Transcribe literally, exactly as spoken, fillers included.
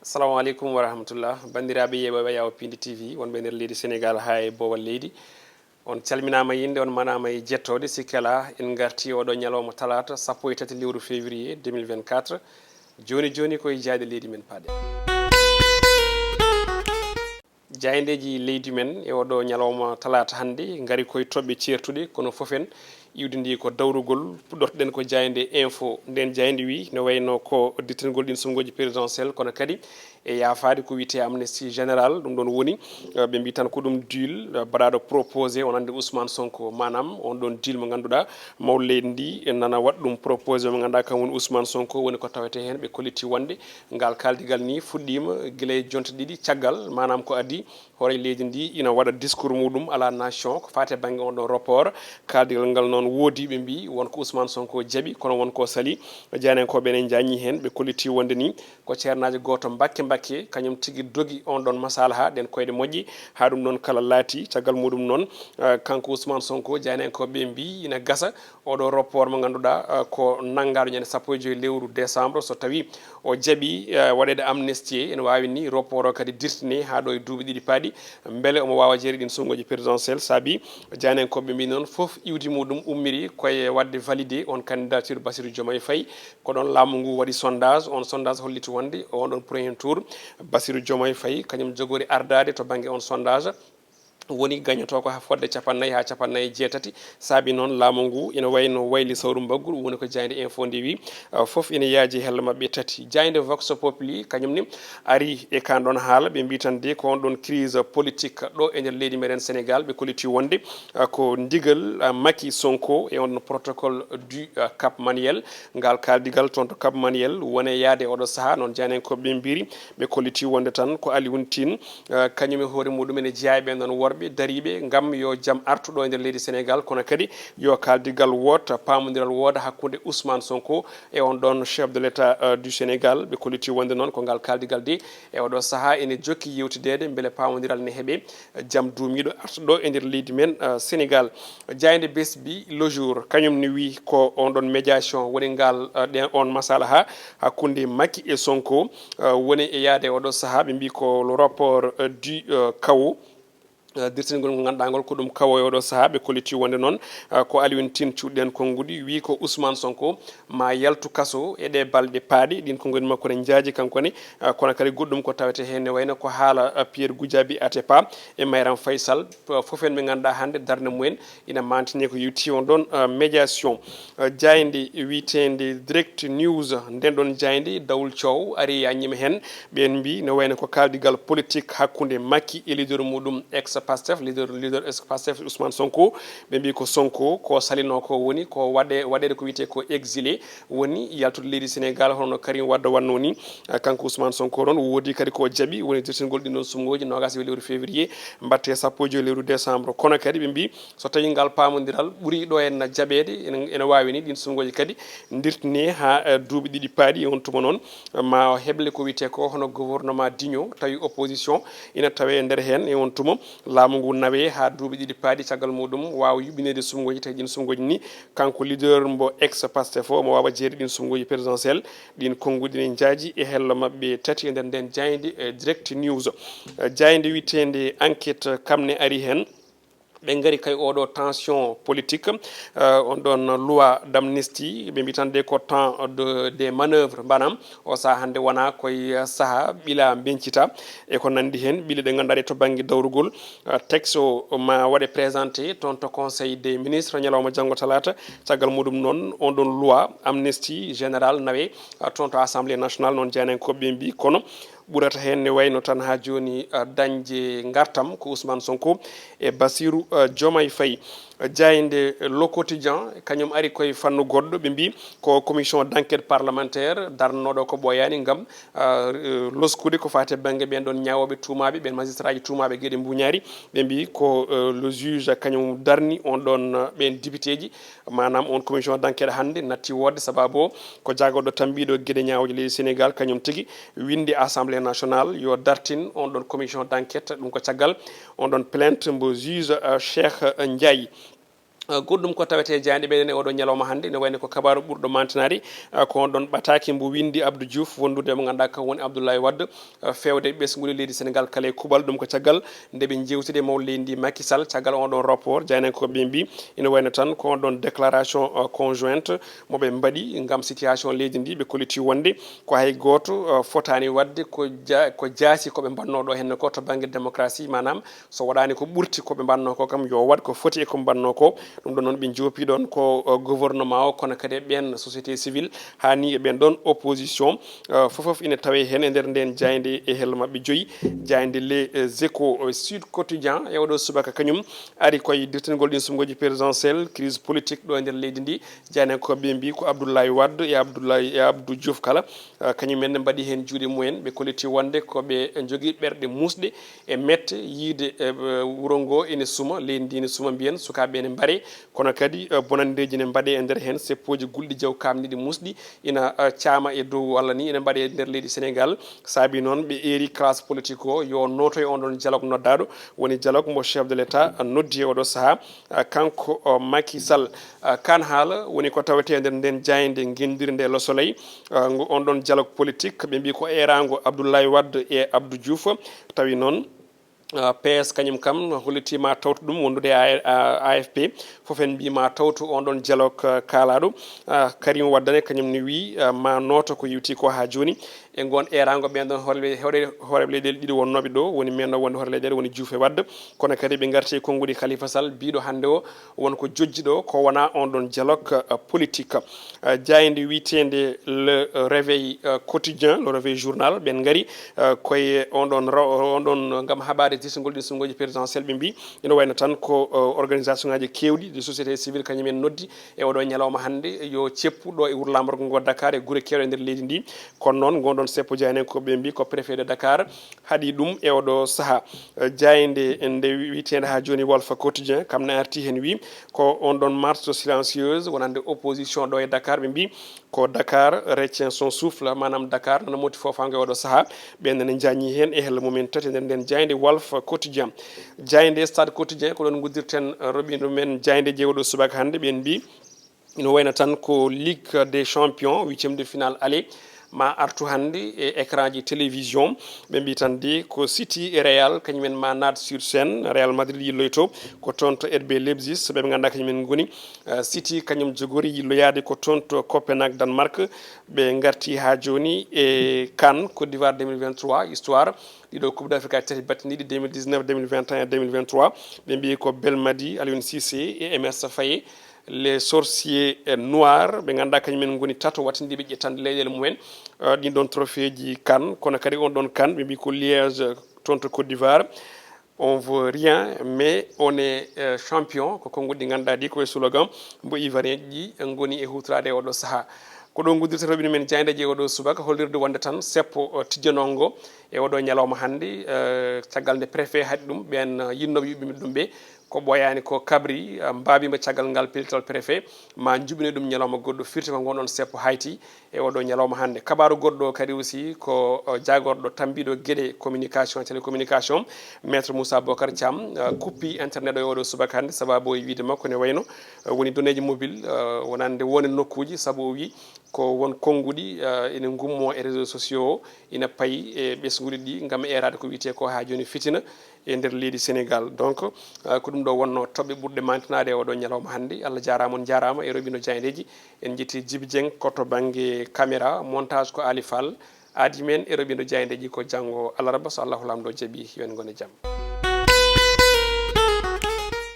Assalamu aleykum wa rahmatullah. Banndiraaɓe yeeɓooɓe Yawo Pindi T V, wonɓe nder leydi Senegaal haa e boowal leydi. On calminaama yinde, on manaama e jettode, sikkela en ngarti oɗo ñalawma talaata sappo e tati lewru février deux mille vingt-quatre. Jooni jooni ko e jaayɗe leydi men paaɗe. Jaayndeeji leydi men e oɗo ñalawma talaata hannde ngari koye toɓɓe ceertuɗe, kono fof en iwdi ndi ko dawrugol. Puɗɗortoɗen ko jaaynde info. Nden jaaynde wi no wayno ko dittingol ɗin sunnguuji présidentiel, kono kadi e yaafaade ko wiyetee amnistie générale. Ɗum ɗon woni, eh, ɓe mbi tan ko ɗum deal, eh, baɗaaɗo proposé, on anndi Ousmane Sonko, maanaam on ɗon deal mo ngannduɗaa mawɗo leydi ndi nana waɗa ɗum proposé, mo ngannduɗaa kam woni Ousmane Sonko, woni ko tawetee heen ɓe kolliti wonde ngal kaaldigal ni fuɗɗiima gila e jonte ɗiɗi caggal, maanaam ko adii hooreejo leydi ndi ina waɗa discours muɗum à la nation ko faati e bannge on ɗon report. Kaaldigal ngal noon woodi ɓe mbi won ko Ousmane Sonko jaɓi, kono won ko sali. Jaayndiyankooɓe ene njaññi heen, ɓe kolliti wonde ni ko ceernaajo gooto Mbakke Mbakke, kañum tigi dogi on ɗon masalaha, ɗen koyɗe moƴƴe, haa ɗum ɗon kala laati. Caggal muɗum noon, eh, kanko Ousmane Sonko, jaayndiyankooɓe ɓe mbi ina gasa oɗo report mo ngannduɗaa, eh, ko nanngaaɗo ñande sappo e joy lewru décembre. So tawi o jaɓi, eh, waɗeede amnistie, ene waawi ni report o kadi dirtine haa ɗo e duuɓi ɗiɗi paaɗi, mbele omo waawa jeere ɗin sunnguuji présidentiel. Saabi jaayndiyankooɓe mbi noon fof iwdi muɗum ummiri koye waɗde validé on candidature Bassirou Diomaye Faye. Ko ɗon laamu ngu waɗi sondage, on sondage holliti wonde on ɗon premier tour Bassirou Diomaye Faye kañum jogori ardaade to bannge on sondage. Woni gañotoo ko fodde capannayyi haa capannayyi jeetati. Saabi noon laamu ngu ina wayno wayli sawru mbaggu, ɗum woni ko jaaynde info nde wi, uh, fof ina yaaji helle maɓɓe tati. Jaaynde Vox Populi kañum ni ari e kan ɗon haala, ɓe mbi tan de ko on ɗon crise politique ɗo e nder leydi meɗen Sénégal, ɓe kolliti wonde, uh, ko ndigal, uh, Macky Sonko e on protocole du, uh, Cap Manuel. Ngal kaaldigal toon to Cap Manuel wone yaade oɗo sahaa, noon jaayndiyankooɓe ɓe mbiri, ɓe kolliti wonde tan ko Alioune Tine, eh, kañum e hoore muɗum ene jeyaa e ɓen ɗon worɓe dariiɓe ngam yo jam artu ɗo e nder leydi Senegaal, kono kadi yo kaaldigal woot, paamondiral wooda hakkunde Ousmane Sonko e on ɗon chef de l'État, eh, du Sénégal. Ɓe kolliti wonde noon ko ngal kaaldigal de e oɗo sahaa ene jokki yewtideede mbele paamondiral ne heɓe, eh, jam duumiiɗo arta ɗo e nder leydi men, eh, Senegaal. Jaaynde Besbi Le Jour, kañum ne wi ko on ɗon médiation woni ngal, eh, ɗen on masalaha hakkunde Macky e Sonko, eh, woni e yaade oɗo sahaa, ɓe mbi ko le report, eh, du, eh, chaos. Eh, dirtingol ngol ngannduɗaa ngol ko ɗum chaos e oɗo sahaa, ɓe kolliti wonde noon, eh, ko Alioune Tine cuuɗiɗen konnguɗi, wi ko Ousmane Sonko ma yaltu kaso e ɗe balɗe paaɗe. Ɗin konnguɗi makko ne njaaji kanko ne, eh, kono kadi goɗɗum ko tawete heen ne wayno ko haala, eh, Pierre Goudiaby Atepa e Mayram Faye Sall. Fof en ɓe ngannduɗaa hannde darnde mumen ina mantini ko yewti on ɗon, uh, médiation. Uh, jaaynde wiyeteende Direct News, nden ɗon jaaynde Dawul Coow ari yaññima heen. Ɓeen mbi no wayno ko kaaldigal politique hakkunde Macky e leader muɗum ex Pastef, leader, leader ex Pastef Ousmane Sonko. Ɓe mbi ko Sonko ko salino ko woni ko waɗe, waɗeede ko wiyetee ko exilé, woni yaltude leydi Senegaal hono no Karim Wade wanno ni. Uh, kanko Ousmane Sonko noon woodi kadi ko jaɓi woni dirtingol ɗin ɗon sunnguuji noogaas e lewru février mbatte sappo e joy lewru décembre. Kono kadi ɓe mbi so tawi ngal paamondiral ɓuri ɗo en jaɓeede, ene, ene waawi ni ɗin sunnguuji kadi dirtine haa, eh, duuɓi ɗiɗi paaɗi. E on tuma noon ma o heble ko wiyetee ko hono gouvernement d'union, tawi opposition ina tawe e nder heen. E on tuma laamu ngu nawe haa duuɓi ɗiɗi paaɗi, caggal muɗum waawa yuɓɓineede sunnguuji, tawi ɗin sunnguuji ni kanko leader mbo ex Pastef o mo waawa jeere ɗin sunnguuji présidentiel. Ɗin konnguɗi ne njaaji e hello maɓɓe tati e nder nden jaaynde, eh, Direct News. Eh, jaaynde wiyeteende Enquête kam ne ari heen. Ɓe ngari kay oɗo tension politique, eh, on ɗon loi d'amnistie, ɓe mbi tan de ko temps de, des manœuvres, mbanam o saha hannde wona koye saha ɓila bencita e ko nanndi heen, ɓile ɗe ngannduɗaa ɗe to bannge dawrugol. Eh, texte o ma waɗe présenté toon to Conseil des ministres ñalawma janngo talaata. Caggal muɗum noon, on ɗon loi amnistie générale nawe, ah, toon to Assemblée nationale, noon jaayndiyankooɓe ɓe mbi. Kono ɓurata heen ne wayno tan haa jooni, ah, dañde ngartam ko Ousmane Sonko e Bassirou, ah, Diomaye Faye. Jaaynde Le Quotidien, kañum ari koye fannu goɗɗo, ɓe mbi ko commission d'enquête parlementaire darnooɗo ko ɓooyaani ngam, ah, eh, loskude ko faati e bannge ɓeen ɗon ñaawooɓe tuumaaɓe, ɓeen magistrat ji tuumaaɓe geɗe mbuñaari. Ɓe mbi ko, eh, le juge kañum darni on ɗon, eh, ɓeen député ji. Maanaam on commission d'enquête hannde natti woodde, sababu o ko jagorɗo tambiiɗo geɗe ñaawooje leydi Senegaal, kañum tigi winndi Assemblée nationale yo dartin on ɗon commission d'enquête. Ɗum ko caggal on ɗon plainte mbo juge, eh, Cheikh, eh, Ndiaye. Uh, goɗɗum ko tawetee jaaynde meɗen e oɗo ñalawma hannde, ne wayno ko kabaaru ɓurɗo mantinaade, uh, ko on ɗon ɓataake mbo winndi Abdou Diouf, wondude mo ngannduɗaa kam woni Abdoulaye Wade, uh, feewde ɓesnguuli leydi Sénégal kala e kuuɓal. Ɗum ko caggal nde ɓe njeewtide mawɗo leydi ndi Macky Sall, caggal on ɗon rapport, jaayndiyankooɓe ɓe mbi ina wayno tan ko on ɗon déclaration, uh, conjointe mo ɓe mbaɗi ngam situation leydi ndi, ɓe kolliti wonde ko hay gooto, uh, fotaani waɗde ko ja-, ko jaasi ko ɓe mbaɗnoo ɗo henne ko to bannge démocratie, maanaam so waɗaani ko ɓurti ko ɓe mbaɗnoo ko kam yo waɗ ko foti e ko mbaɗnoo ko. Ɗum ɗon noon ɓe njoopi ɗon ko, uh, gouvernement o, kono kadi e ɓeen société civile, haa ni e ɓeen ɗon opposition, uh, fof fof ina tawee heen e nder ndeen jaaynde e hello maɓɓe joyi, jaaynde Les Échos. Uh, Sud Quotidien e oɗo subaka kañum ari koye dirtingol ɗin sumngooji présidentielle, crise politique ɗo e nder leydi ndi. Jaayndiyankooɓe mbi ko Abdoulaye Wade e Abdoulaye e Abdou Diouf kala, uh, kañum en ne mbaɗi heen juuɗe mumen, ɓe kolliti wonde ko ɓe njogii ɓerɗe muusɗe e mette yiide, eh, wuro ngo ene suma, leydi ndi ene suma, mbiyen sukaaɓe ene mbare, kono kadi, eh, bonanndeeji ne mbaɗe e nder heen, seppooji gulɗi jaw kaamniɗi muusɗi ina, eh, caama e dow walla ni ene mbaɗe e nder leydi Sénégal. Saabi noon ɓe eeri classe politique o yo nooto e on ɗon dialogue noddaaɗo, woni dialogue mbo chef de l'État noddi e oɗo sahaa, eh, kanko, oh, Macky Sall. Eh, kaan haala woni ko tawetee nder nden jaaynde ngenndirnde Le Soleil, eh, ngo on ɗon dialogue politique, ɓe mbi ko eeraango Abdoulaye Wade e Abdou Diouf, tawi noon, eh, P S kañum kam holliti ma tawtu ɗum wondude e A-, A-, A F P, fof en mbi ma tawtu on ɗon dialogue, eh, kaalaaɗo. Eh, Karim Wade ne kañum ne wi, eh, ma nooto ko yewti ko haa jooni. E ngoon eeraango ɓeen ɗon hoore-, hoore-, hooreeɓe leyɗeele ɗiɗi wonnooɓe ɗo, woni men o wonde hoore leyɗeele, woni Diouf e Wade. Kono kadi ɓe ngarti e konnguɗi Khalifa Sall, biiɗo hannde o won ko jojji ɗo, ko wonaa on ɗon dialogue, eh, politique. Eh, jaaynde wiyeteende Le Réveil, eh, Quotidien, Le Réveil Journal, ɓen ngari, eh, koye on ɗon raw-, on ɗon ngam haɓaade distingol ɗin sumngooji présidentielle, ɓe mbi ina wayno tan ko, eh, organisation ngaaji keewɗi de société civile kañum en noddi e oɗo ñalawma hannde yo ceppu ɗo e wuro laamorgo ngo Dakar e gure keewɗe e nder leydi ndi. Kono noon, ngon ɗon seppo jaayndiyankooɓe ɓe mbi ko préfet de Dakar haɗi ɗum e oɗo sahaa. Eh, jaaynde nde wi-, wiyeteende haa jooni Walf Quotidien, kam ne arti heen wi ko on ɗon marche silencieuse wonande opposition ɗo e Dakar, ɓe mbi ko Dakar retient son souffle, maanaam Dakar nana moti foofaango e oɗo sahaa. Ɓeen ne njañi heen e hello mumen tati e nder nden jaaynde Walf Quotidien. Jaaynde Stade Quotidien, ko ɗon nguddirten, eh, roɓindo men jaayndeeji e oɗo subaka hannde, ɓeen mbi ina wayno tan ko Ligue des Champions, huitième de finale aller, ma artu hannde e écran ji télévision. Ɓe mbi tan de ko City e Real, kañum en ma naat sur scène. Real Madrid yilloyto ko toon to R B Leipzig, ɓe ɓe ngannduɗaa kañum en ngoni. Eh, City kañum jogori yilloyaade ko toon to Copenhague, Danemark. Ɓe ngarti haa jooni e CAN, Côte d'Ivoire deux mille vingt-trois, histoire. Ɗiɗo Coupe d'Afrique aji tati battiniiɗi, deux mille dix-neuf, deux mille vingt et un, deux mille vingt-trois. Ɓe mbi ko Belmadi, Aliou Cissé e Emerse Faé, les sorciers, eh, noirs, ɓe ngannduɗaa kañum en ngoni tato wattindiiɓe ƴettande leyɗeele mumen, eh, ɗin ɗon trophée ji CAN. Kono kadi on ɗon CAN, ɓe mbi ko Liège, toon to Côte d'Ivoire. On veut rien, mais on est, eh, champion. Ko konnguɗi ɗi ngannduɗaa ɗi ko e slogan mbo Ivoirien ji ngoni e huutoraade e oɗo sahaa. Ko ɗo nguddirta roɓindo men jaayndeeji e oɗo subaka, hollirde wonde tan seppo, eh, tijjanongo e oɗo ñalawma hannde, eh, caggal nde préfet haɗi ɗum, ɓeen, eh, yinnooɓe yuɓɓinde ɗum ɓe, ko ɓooyaani ko kabri, eh, mbaabiima caggal ngal pellital préfet, ma njuɓɓine ɗum ñalawma goɗɗo, firti ko ngon ɗon seppo hayti e oɗo ñalawma hannde. Kabaaru goɗɗo kadi aussi ko, eh, jaagorɗo tambiiɗo geɗe communication, télécommunication, Maître Moussa Bocar Thiam, eh, kuppi internet o e oɗo subaka hannde, sababu e wiide makko ne wayno, eh, woni donneeji mobile, eh, wonande wonde nokkuuji, sabu o wi ko won konnguɗi, eh, ina ngummo e réseaux sociaux o, ina payi e ɓesnguuji ɗi ngam eeraade ko wiyetee ko haa jooni fitina e nder leydi Sénégal. Donc, eh, ko ɗum ɗo wonno toɓɓe ɓurɗe mantinaade e oɗo ñalawma hannde. Allah jaaraama, on njaaraama e roɓindo jaayndeeji. En njetti Djiby Dieng ko to bannge caméra, montage ko Ali Fall, aadi men e roɓindo jaayndeeji ko janngo alarba, so Allahu Laamɗo jaɓi, yo en ngon e jam.